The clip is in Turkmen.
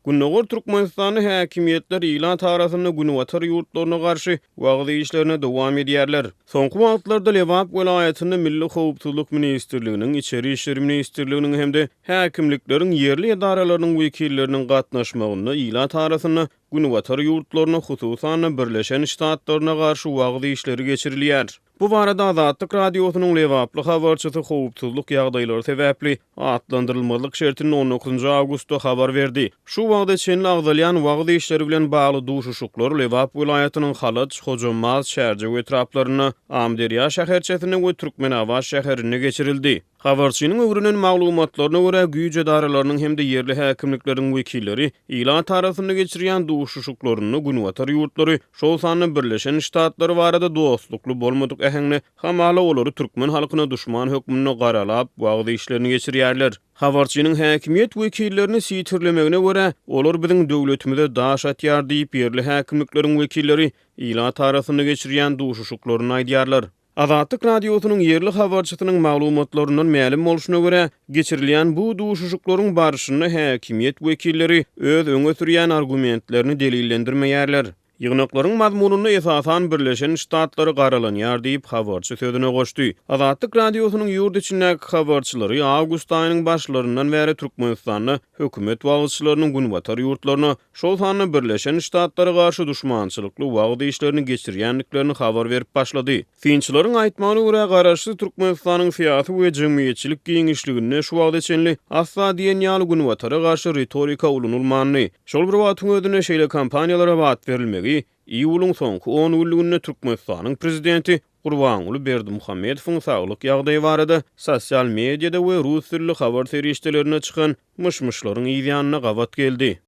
Gündogar Türkmenistanda häkimiýetler ilat arasynda Günbatar ýurtlaryna garşy wagyz işlerini dowam edýärler. Soňky wagtlarda Lebap welaýatynda Milli howpsuzlyk ministrliginiň, Içeri işler ministrliginiň hem-de häkimlikleriň ýerli edaralarynyň wekilleriniň gatnaşmagynda ilat arasynda Günbatar ýurtlaryna, hususan-da, Birleşen Ştatlaryna garşy wagyz işleri geçirilýär. Bu barada Azatlyk Radiosynyň lebaply habarçysy howpsuzlyk ýagdaýlary sebäpli atlandyrylmazlyk şertinde on dokuzynjy awgustda habar berdi. Şu wagta çenli agzalýan wagyz işleri bilen bagly duşuşyklar Lebap welaýatynyň Halaç, Hojambaz, Çärjew etraplarynda, Amyderýa şäherçesinde we Türkmenabat şäherinde geçirildi. Habarçynyň öwrenen maglumatlaryna görä, güýç edaralarynyň hem-de ýerli häkimlikleriň wekilleri ilat arasynda geçirýän duşuşyklarynda günbatar ýurtlary, şol sanda Birleşen Ştatlary barada dostlukly bolmadyk äheňde, hamala olary türkmen halkyna duşman hökmünde garalap, wagyz işlerini geçirýärler. Habarçynyň häkimiýet wekillerini sitirlemegine görä, olar biziň döwletimize daş atýar diýip, ýerli häkimlikleriň wekilleri ilat arasynda geçirýän duşuşyklarynda aýdýarlar. Azatlyk Radiosynyň ýerli habarçysynyň maglumatlaryndan mälim bolşuna görä, geçirilýän bu duşuşyklaryň barşynda häkimiýet wekilleri öz öňe sürýän argumentlerini delillendirmeýärler. Ýygnaklaryň mazmunynda esasan Birleşen Ştatlary garalanýar diýip, habarçy sözüne goşdy. Azatlyk Radiosynyň ýurt içindäki habarçylary awgust aýynyň başlaryndan bäri Türkmenistanda hökümet wagyzçylarynyň günbatar ýurtlaryna, şol sanda Birleşen Ştatlara garşy duşmançylykly wagyz işlerini geçirýändiklerini habar berip başlady. Synçylaryň aýtmagyna görä, garaşsyz Türkmenistanyň syýasy we jemgyýetçilik giňişliginde şu wagta çenli asla diýen ýaly Günbatara garşy ritorika ulanylmandy. Şol bir wagtyň özünde şeýle kampaniýalara bat berilmegi iýulyň soňky on günlüginde Türkmenistanyň prezidenti Gurbanguly Berdimuhamedowyň saglyk ýagdaýy barada sosial mediada we rus dilli habar serişdelerinde çykan myş-myşlaryň yzýanyna gabat geldi.